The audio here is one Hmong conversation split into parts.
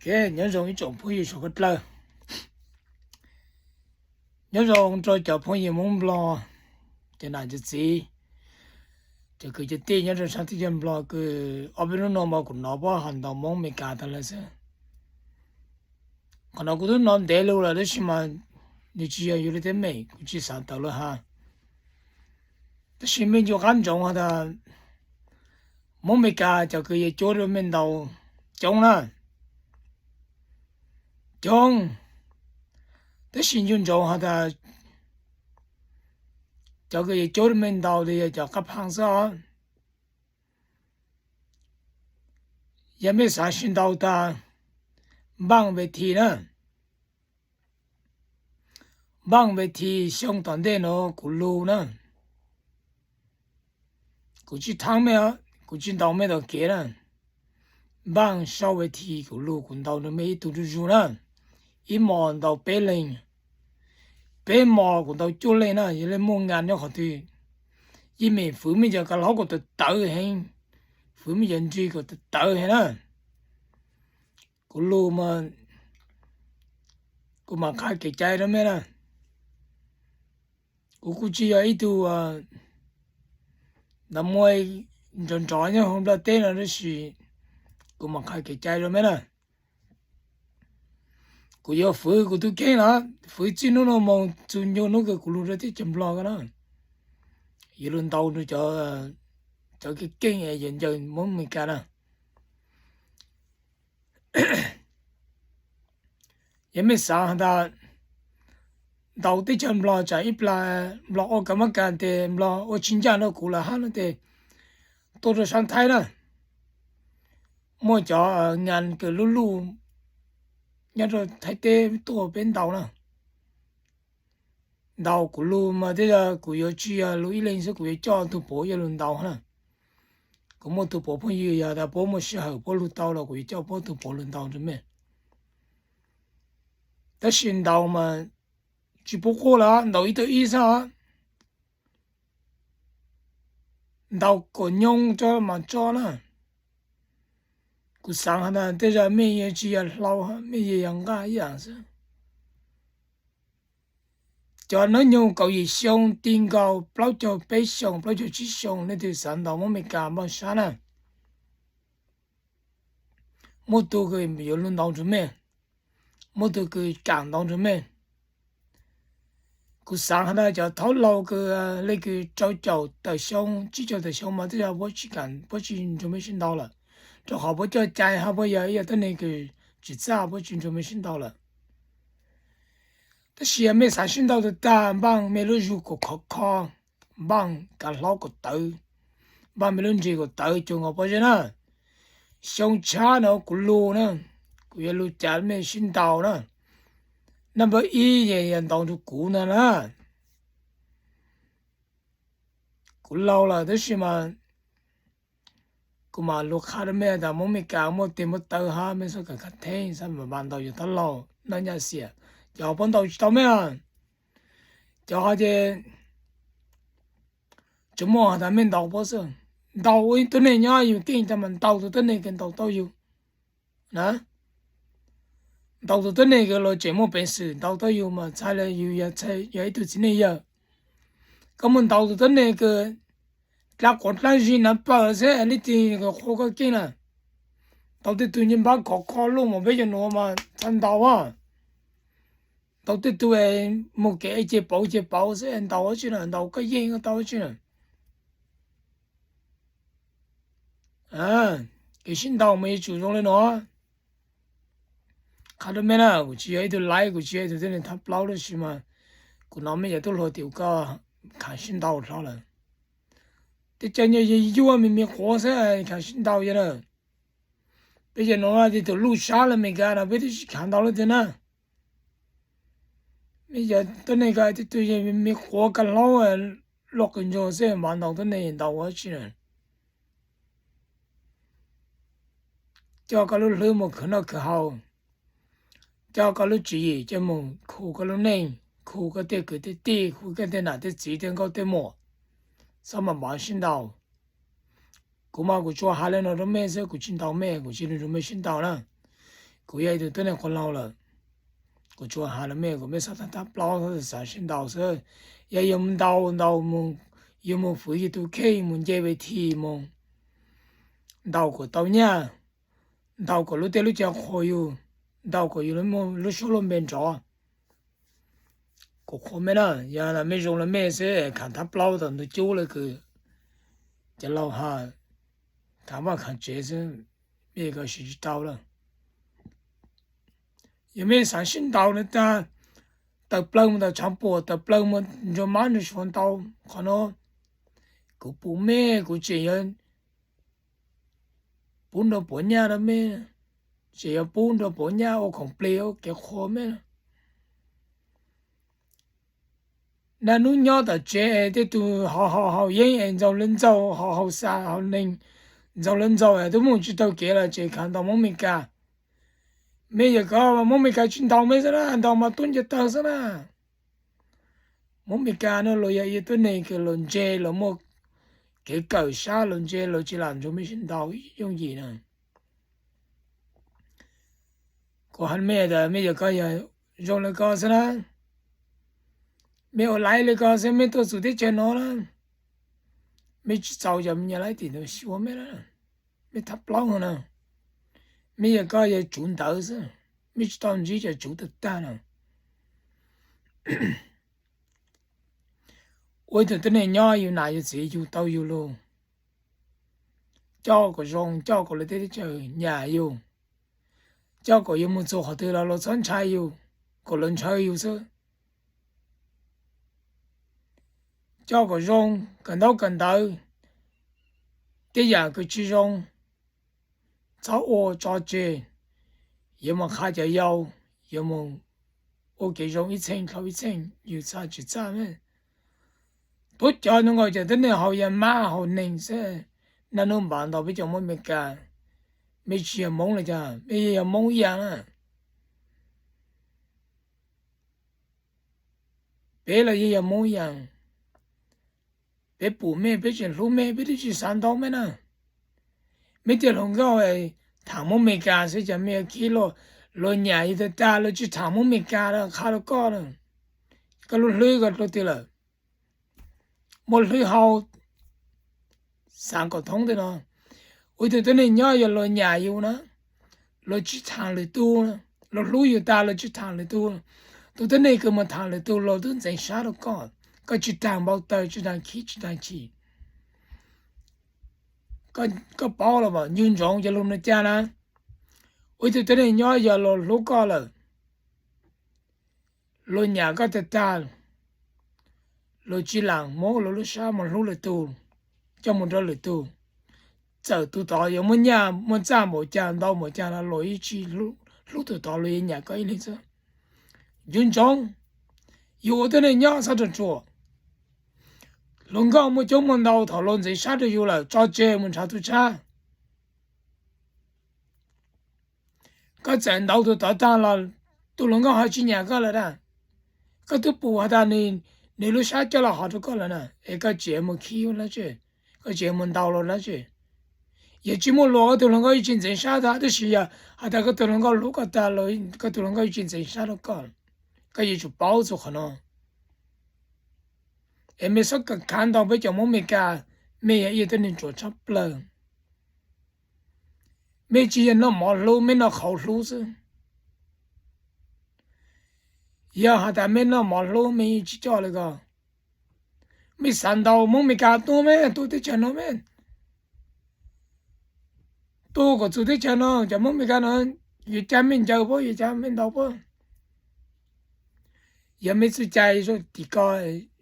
Nyob zoo ib tsoom phooj ywg suav koj dlawg. Nyob zoo rau cov phooj ywg Hmoob Nplog, cov nam cov txiv, cov kwv cov tij nyob rau sab teb chaws Nplog kws ob peb hnub no mas kuv hnov puab hais ntau Hmoob Amelikas tag lawm xwb. Qhov no kuv twb hnov ntev lug lawm tab sis mas nws tsis yog yus li teeb meem, kuv tsis xav tawm lug has. Tab sis mej ncu qab ntsoov has tas Hmoob Amelikas cov kws yuav cuab rau mej ntaus coob na, coob, tab sis ncu ntsoov has tas cov kws yuav cuab rau mej ntaus yog cov qab phaab xwb os. Yog mej xav sib ntaus tas npaaj ve thi na, npaaj ve thi xyoo tom ntej no kuv lug na, kuv tsis thaab mej, kuv tsis ntaus mej tom kev na. Npaaj sau ve thi kuv lug, kuv ntaus rau mej ib tug zuj zus na. Ib mos ntaus peb leeg, peb mos kuv ntaus cuaj leej na. Yog le muaj ngas nyob qhov twg, yeej meem fwv mej cov kav hlaub kom tawv tawv heev, fwv mej cov nrig kom tawv tawv heev na. Kuv lug mas kuv mam qha kev cai rau mej na. Kuv kuj tsis yog ib tug nam muaj nrov nrov nyob hauv nplaj teb no tab sis kuv mam qha kev cai rau mej na. Kuv yuav fwv kuv tug kheej los fwv txij hnub no moog txug ncu hnub kws kuv lug rau teb chaws Nplog ko na, yuav lug ntaus rau cov keej keej yuav ncaws Hmoob Amelikas na. Yog mej xav has tas ntaus teb chaws Nplog tsam ib plag Nplog ua kav mab kas tes Nplog ua tsis ncaj rau kuv lawm hab no tes tuaj rau sab Thaib na. Muaj cov ngas kws lub luj nyob rau Thaib teb tuaj peb ntaus na. Ntaus kuv lug mas tej zag kuv yuav tsis yog lug ib leeg xwb, kuv yuav coj tug puav yog lug ntaus na. Kuv muaj tug puav phooj ywg yog tas puab muaj sij hawm puab lug tau los kuv yuav coj puab tug puav lug ntaus rau mej. Tab sis ntaus mas tsis pub quaj lawm, ntaus ib tug ib xwb os. Ntaus kom nyoo tso mas tso na. Kuv xaav has tas tej zag mej yuav tsis yog hlau, mej yuav yog nqaj ib yam xwb. Cov hnub nyoog kaum yim xyoo ti nkaus plaub caug peb xyoos, plaub caug tsib xyoos, leej twg xav ntaus Hmoob Amelikas npaj sab na. Muaj tug kws yuav lug ntaus rau mej, muaj tug kws kaam ntaus rau mej. Kuv xaav has tas cov thaub laug kws le kws rau caum tawm xyoo, tsib caum tawm xyoo mas tej zag puab tsis nrug mej sib ntaus lawm, rau qhov puab coj cai hab puab yog ib yam tuab neeg kws tsis txaj, puab tsis nrug mej sib ntaus lawm. Tab sis yog mej xav sib ntaus tag tag, npaaj mej lub zug kom khov kho, npaaj kav hlaub kom tawv, npaaj mej lub nrig kom tawv cuag nkaus pob zeb na. Xyoo tshab no kuv lug na, kuv yuav lug cav mej sib ntaus na. Number ib yog ntaus rau kuv ntag na. Kuv laug lawm tab sis mas kuv mam lug qha rau mej tas Hmoob Amelikas muaj tes muaj taw hab mej txhob kam khav theeb, txhob mas ntaus yus thaub laug noj nyaj xiam. Cov ho puab ntaus tsis tau mej, cov ho ces tsuas muaj has tas mej ntaus puab xwb. Ntaus ua ib tug neeg nyob yus keej tag mas ntaus tus tuab neeg kws ntaus tau yus na. Ntaus tus tuab neeg kws luag tseem muaj peev xwm ntaus tau yus mas txhais le yus yog ib tug txiv neej yawg. Koj mus ntaus tus tuab neeg kws dlaab quav dlaab zig nav pawg xwb, leej twg kws qhuas koj keej na. Ntaus tej tug nce npab khov kho luj mas peb cov nuav mas txhob ntaus. Ntaus tej tug mus kev ces pauv ces pauv xwb, ntaus ua tsi na, ntaus koj yeej koj tau ua tsi na. Kev sib ntaus mas yuav tsum zoo le nuav. Qha rau mej na, kuv tsis yog ib tug laiv, kuv tsis yog ib tug tuab neeg thab plaub tab sis mas kuv hnov mej cov tub hluas tim koj khav sib ntaus hlo lawm. Tej cov nyuag yuag yuag me me quav xwb khav sib ntaus yog na. Peb cov nuav tej tug luj sab lawm Amelikas no peb twb tsis khav ntaus leej twg na. Mej cov tuab neeg ko tej tug me quav kag hlaub luaj qws ntsuag xwb mas ntaus tuab neeg ntaus ua tsi na. Coj koj lub hlwb mus khwv noj khwv haus, coj koj lub tswv yim coj mus khu koj lub neej, khu koj tej kwv tej tij, khu koj tej nam tej txiv tej nkauj tej muam, txhob mam npav sib ntaus. Kuv mas kuv tsuas has le nuav rau mej xwb, kuv tsis ntaus mej, kuv tsis nrug mej sib ntaus na. Kuv yog ib tug tuab neeg quas laug lawm, kuv tsuas has rau mej kom mej xav thab plaub xav sib ntaus xwb. Yog yuav mus ntaus, ntaus mus, yuav mus fwv yus tus kheej mus nce ves thim mus, ntaus kom tau nyaj, ntaus kom lub teb lub chaw qhuas yus, ntaus kom yus lub suab lub npe nrov. Kuv qhuas mej na, yog mej zoo le mej xwb, khav thab plaub tom ntug cub le kws cov laug has, khav vaj khav tsev xwb, mej ko siv tsis tau lawm. Yog mej xav sib ntaus no tag, tawm plaws mus tom tshav puam, tawm plaws mus nrug mab nrug suav ntaus qhov no. Kuv pum mej, kuv tseem yuav pub nrau puav nyaj rau mej, tseem yuav pub nrau puav nyaj ua khoom plig ua kev qhuas mej. Naj nub nyob tom tsev es tej tug haus haus haus yeeb es ntxaug lawv ntxaug, haus haus xas haus neeg ntxaug lawv ntxaug es twb mus tsis taug kev lawm, tseem khav ntaus Moob Mes Kas. Mej yog koj, Moob Mes Kas tsis ntaus mej xwb na, ntaus mas tub ncaws tawg xwb na. Moob Mes Kas no luag yog ib tuab neeg kws luag ntse, luag muaj kev kawm sab, luag ntse, luag tsis lam nrug mej sib ntaus yooj yim na. Kuv has mej tas mej yog koj yog zoo le koj xwb na, mej ua laiv le koj xwb, mej tuaj txug teb chaws no na, mej tsis txaus cov me nyuam laib tim ntawd xyuas mej, mej thab plaub na. Mej yog koj yog tsuv ntawd xwb, mej tsis tau ntsib cov tsuv tag tag na. Ua ib tug tuab neeg nyob yus nam yus txiv yug tau yug lug, coj kom zoo, coj kom lawv tej teb chaws nyam yus, coj kom yus mus txug qhov twg los luag txhob ntshai yus, kom luag ntshaw yus xwb. Coj kom zoo, kawm ntaub kawm ntawv, tej yam kws tsis zoo txhob ua tso tseg, yuav mus qha cov yau, yuav mus ua kev zoo ib txheej dhau ib txheej, yus txaj tsis txaj na. Tuab cov nkaus cov tuab neeg haus yam mab haus neeg xwb, naj nub npav ntaus peb cov Moob Mes Kas. Mej tsis yog Moob los cas, mej yog Moob ib yam na. Peb los yeej yog Moob ib yam. Peb pum mej, peb tseem hlub mej, peb twb tsis xav ntaus mej na. Mej tias hluas nkauj thaam Moob Mes Kas xwb, cas mej yuav khib luag, luag nyam yus tag tag luag tsis thaam Moob Mes Kas los qha rau koj na. Koj lub hlwb koj dua twg lawm? Muaj hlwb hau, xaav kom thoob tej no. Ua ib tug tuab neeg nyob yog luag nyam yus na, luag tsis thaam lwm tug, luag hlub yus tas luag tsis thaam lwm tug. Tus tuab neeg kws mus thaam lwm tug luag twb ntxeev sab rau koj, koj tsis taag npau taws, tsis taag khib, tsis taag chim. Koj paub los mas, ncu ntsoov cov lug no cas na. Ua ib tug tuab neeg nyob yog luag hlub koj lawm, luag nyam koj tag tag, luag tsis laam muab luag lub sab mus hlub lwm tug, coj mus rau lwm tug. Txawm tus tod yuav muaj nyaj muaj txaj npaum cas ntau npaum cas los luag yeej tsis hlub tus tod, luag yeej nyam koj ib leeg xwb. Ncu ntsoov, yus ua tuab neeg nyob txhob ruam ruam. Hluas nkauj muaj coob muaj ntau, thaum luag ntxeev sab rau yus lawm tso tseg mus nrhav tug tshab. Koj txawm ntaus tus tod tag los tus hluas nkauj ho tsis nyam koj lawm na. Koj twb pum has tas nws lub sab coj los hov rau koj lawm na, es koj tseem mus khib dab tsi, koj tseem mus ntaus luag dab tsi? Yog tsis muaj luag koj tus hluas nkauj yeej tsis ntxeev sab tag, tab sis yog has tas koj tus hluas nkauj hlub koj tag, koj tus hluas nkauj yeej tsis ntxeev sab rau koj. Koj yuav tsum paub txog qhov no. Es mej txhob kam khav ntaus peb cov Hmoob Mes Kas, mej yog ib tug neeg ruam tshaj plaws. Mej tsis yog noj mov hlub, mej noj qhauv hlub xwb. Yog has tas mej noj mov hlub mej yeej tsis coj li ko. Mej xav ntaus Hmoob Mes Kas tuaj mej, tuaj teb chaws no mej, tuaj kom txug teb chaws no cov Hmoob Mes Kas no yuav ca mej ncaws puab, yuav ca mej ntaus puab. Yog mej txuj cai tim ko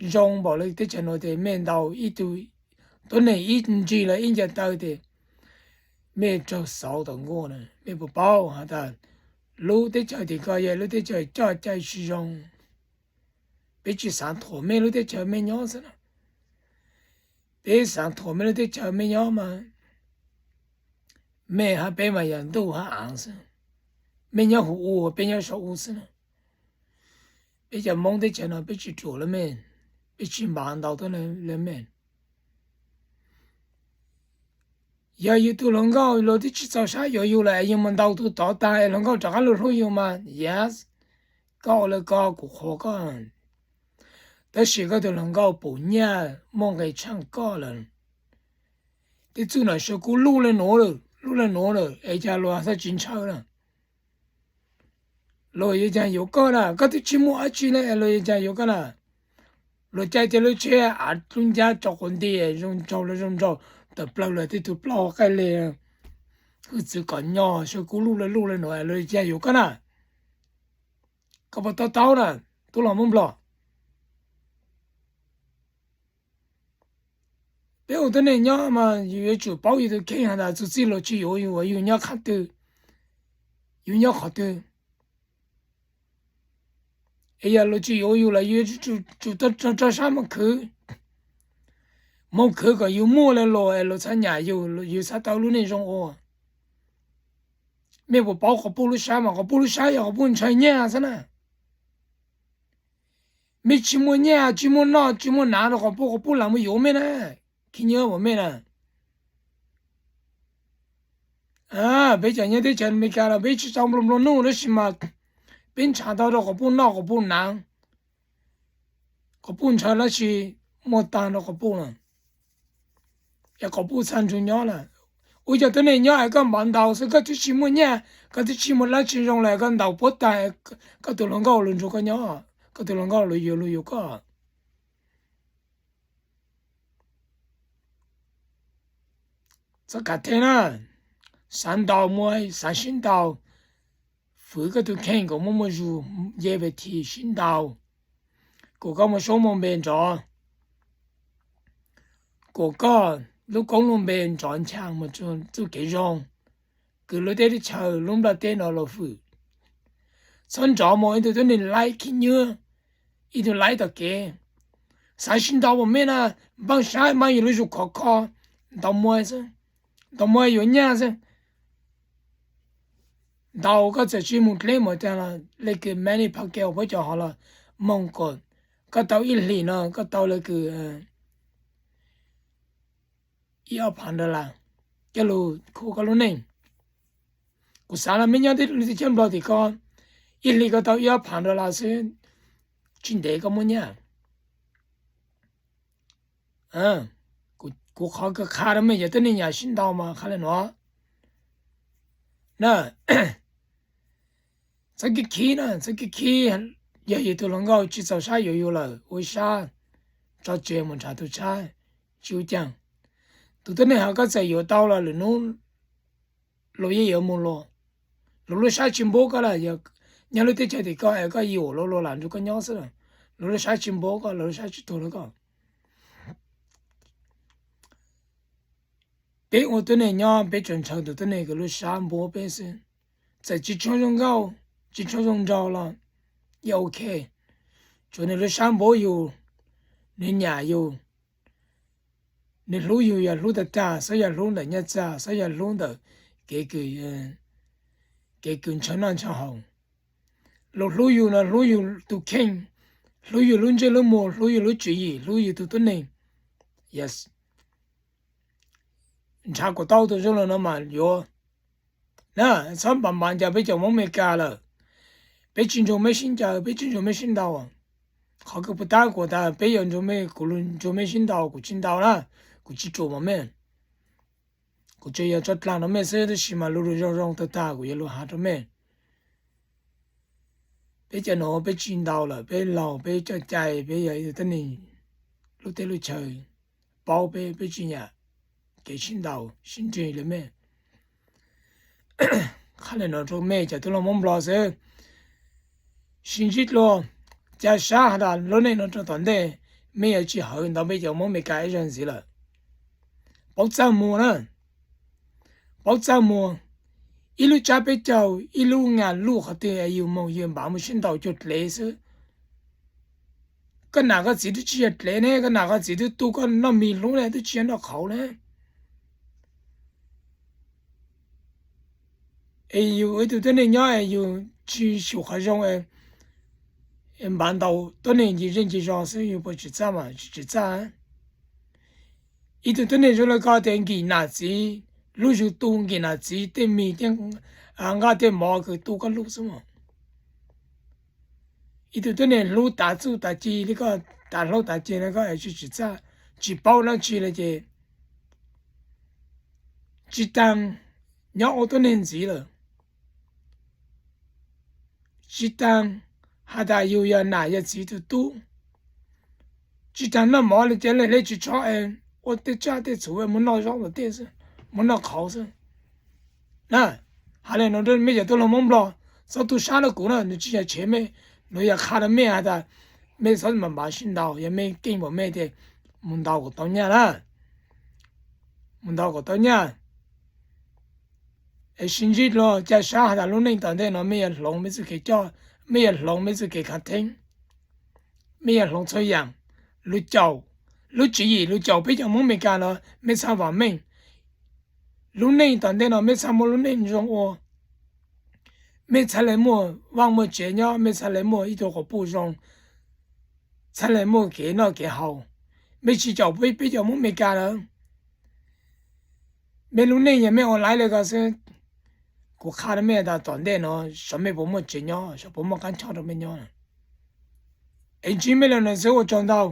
zoo npaum li teb chaws no tes mej ntaus ib tug tuab neeg ib ntsig los ib ncaws taw tes mej raug xauv tom nkuaj na. Mej puas paub has tas lub teb chaws tim ko yog lub teb chaws coj cai tsis zoo. Peb tsis xav thuam mej lub teb chaws mej nyob xwb na. Peb xav thuam mej lub teb chaws mej nyob mas mej hab peb mas yog ntuj hab aav xwb. Mej nyob huv u, peb nyob saum u xwb na. Peb cov Hmoob teb chaws no peb tsis ruam le mej, peb tsis npav ntau tuab le mej. Yog yus tus hluas nkauj luag twb tsis txaus sab yuav yus lawm es yus mus ntaus tus tod tag es hluas nkauj rov qab los hlub yus mas yes, koj ua li ko kuv qhuas koj. Tab sis koj tus hluas nkauj puas nyaj muaj nqis tsheej koj lawm. Tej txuj nam sawv kub luj li nuav lawm, luj li nuav lawm es cas luag txawj tsis ntshaw na? Luag yuav cas yuav koj na? Koj twb tsis muaj dab tsi li es luag yuav cas yuav koj na? Luag caij tej lub tsheb av dub ncab tso quav nti zoo nraug los zoo nraug tawm plaws luag tej tug plaub hau qaij le, hwj txwv kom nyo sawv kub luj li luj li nuav, luag yuav cas yuav koj na? Koj puas to taub na, tub los muab nplog? Peb ua tuab neeg nyob mas yus yuav tsum paub yus tus kheej has tas txuj txij luag tsis yuav yus, yus nyob qhov twg, yus nyob qhov twg. Es yog luag tsis yuav yus los yus yuav tsum rau sab moog khwv, moog khwv kom yus muaj li luag es luag txhob nyam yus, yus txhob tau lub neej zoo ua. Mej puas paub quas puj lub sab mas quas puj lub sab yog quas puj ntshaw nyaj xwb na. Mej tsis muaj nyaj, tsis muaj noj, tsis muaj hnav rau quas puj, quas puj lam muaj yuav mej na. Khib nyiab uas mej na. Peb cov nyob teb chaws Amelikas los peb tsis tau nplua nplua nuj tab sis mas peb nrhav tau rau quas puj noj quas puj hnav, quas puj ntshaw dlaab tsi muaj taag rau quas puj na. Es quas puj txhaj nrug nyob na. Ua cov tuab neeg nyob es koj npav ntaus xwb, koj twb tsis muaj nyaj, koj twb tsis muaj dlaab tsi zoo lawm koj ntaus puab taag, koj tus hluas nkauj lug nrug koj nyob, koj tus hluas nkauj lug yuav lug yuav koj. Txhob kav theeb na, xaav ntaus muaj xaav sib ntaus, fwv koj tus kheej kom muaj muaj zug, ye pes thim sib ntaus, kom koj muaj suab muaj npe nrov, kom koj lub koob lub npe nrov ncha mus rua txuj kev zoo, kws lub teb lub chaw lub nplaj teb no los fwm. Txhob nrov mus ib tug tuab neeg laib khib nyiab, ib tug laib tom kev. Xaav sib ntaus mus mej na, npaaj sab npaaj yus lub zug khov kho, ntaus muaj xwb, ntaus muaj yuav nyaj xwb. Ntaus koj txawm tsis mus dleb mus taag los le kws many pocket puab cov hov los moog kom koj tau ib hlis no koj tau le kws ib ob phav dollar coj lug khu koj lub neej. Kuv xaav los mej nyob teb chaws Nplog tim ko, ib hlis koj tau ib ob phav dollar xwb, tsis ntev koj muaj nyaj. Kuv qhov kws qha rau mej cov tuab neeg yam sib ntaus mas qha le nuav na. Txhob kev khib na, txhob kev khib. Yog yus tus hluas nkauj tsis txaus sab yuav yus lawm, ua sab tso tseg mus nrhav tug tshab, tsis ua caag. Tus tuab neeg hov koj txawm yuav tau los lwm hnub luag yeej yuav mus luag. Luag lub sab tsis npuab koj lawm, nyob lub teb chaws tim koj es koj yuam luag, luag lam nrug koj nyob xwb lawm. Luag lub sab tsis npuab koj, luag lub sab tsis tuag rau koj. Peb ua tuab neeg nyob peb tsuas ntshaw tus tuab neeg kws lub sab npuab peb xwb. Txawm tsis tshua zoo nkauj, tsis tshua zoo nraug los yeej ok, tsuav nws lub sab npuab yus, nws nyam yus, nws hlub yus yog hlub tag tag, xyov yog hlub ntawm nyaj txag, xyov yog hlub ntawm kev kws, kev kws ntshaw noj ntshaw haus. Luag hlub yus no hlub yus tus kheej, hlub yus lub ntsej lub muag, hlub yus lub tswv yim, hlub yus tus tuab neeg. Yes. Nrhav kuas tau tus zoo lawm no mas yuav na. Txhob npav npav ncaws peb cov Hmoob Amelikas lawm. Peb tsis nrug mej sib ncaws, peb tsis nrug mej sib ntaus. Qhov kws puas tab kuas tas peb yuav nrug mej, kuv nrug mej sib ntaus, kuv tsis ntaus na, kuv tsis ruam mej. Kuv tsuas yog tso dlaag rau mej xwb, tab sis mas lug lug zoo zoo tag tag kuv yuav lug has rau mej. Peb cov nuav peb tsis ntaus lawm, peb laug peb coj cai, peb yog ib tug tuab neeg lub teb lub chaw paub peb, peb tsis nyam kev sib ntaus sib nrig li mej. Qha le nuav rau mej cov tub hluas Hmoob Nplog xwb. Sib ntsib dlua, ca sab has tas lub neej nuav rau tom ntej mej yuav tsis hawv ntawd peb cov Hmoob Amelikas ib zaug ntxiv lawm. Paub txaj muag na, paub txaj muag. Ib lub tsab peb caug, ib lub ngas luj qhov twg es yus moog yus npav mus sib ntaus cuag dlev xwb. Koj nam koj txiv twb tsis yog dlev ne, koj nam koj txiv twb tu koj noj mis hlub ne, twb tsis yog noj qhauv ne. Es yus ib tug tuab neeg nyob es yus tsis xyum qhov zoo, npav ntaus tuab neeg ncig zej ncig zos xwb yus puas tsim txaj mas tsis tsim txaj. Ib tug tuab neeg zoo le koj tias nkim nam txiv Lub zug tu nkim nam txiv tej mis tej nqaj tej mov kws tu koj lub xwb mas. Ib tug tuab neeg hlub tas txuj tas ci li koj, tas hlaub tas ci li koj es tsis txaj, tsis paub dab tsi li ces tsis taag nyob ua tuab neeg ntxiv lawm. Tsis taag has tas yug yog nam yog txiv tug tub, tsis taag noj mov li ces le le tsis tshov es ua tej tsaj tej txhu mus noj zaub ntawm tej xwb, mus noj qhauv xwb na. Has le nuav rau mej cov tub hluas Moob Nplog, txhob tu sab rau kuv na, nws tsis yog tshev mej, nws yog qha rau mej has tas mej txhob mas npav sib ntaus, yog mej keej npaum mej tes mus ntaus kom tau nyaj na, mus ntaus kom tau nyaj. Es sib ntsib dlua ca sab has tas lub neej tom ntej no mej yuav hloov mej txuj kev coj, mej yuav hloov mej txuj kev khav theeb, mej yuav hloov txhua yaam. Lub caum, lub tswv yim lub caum peb cov Moob Amelikas no mej txhaj vam meej. Lub neej tom ntej no mej txhaj muaj lub neej zoo ua, mej txhaj le muaj vaaj muaj tsev nyob, mej txhaj le muaj ib tug quas puj zoo, txhaj le muaj kev noj kev haus. Mej tsis caum peb cov Moob Amelikas lawm. Mej lub neej yog mej ua laib le ko xwb. Kuv qha rau mej tas tom ntej no xyov mej puas muaj tsev nyob, xyov puas muaj qab nyob rau mej nyob. Es ntsib mej le nuav xwb, ua tsaug ntau.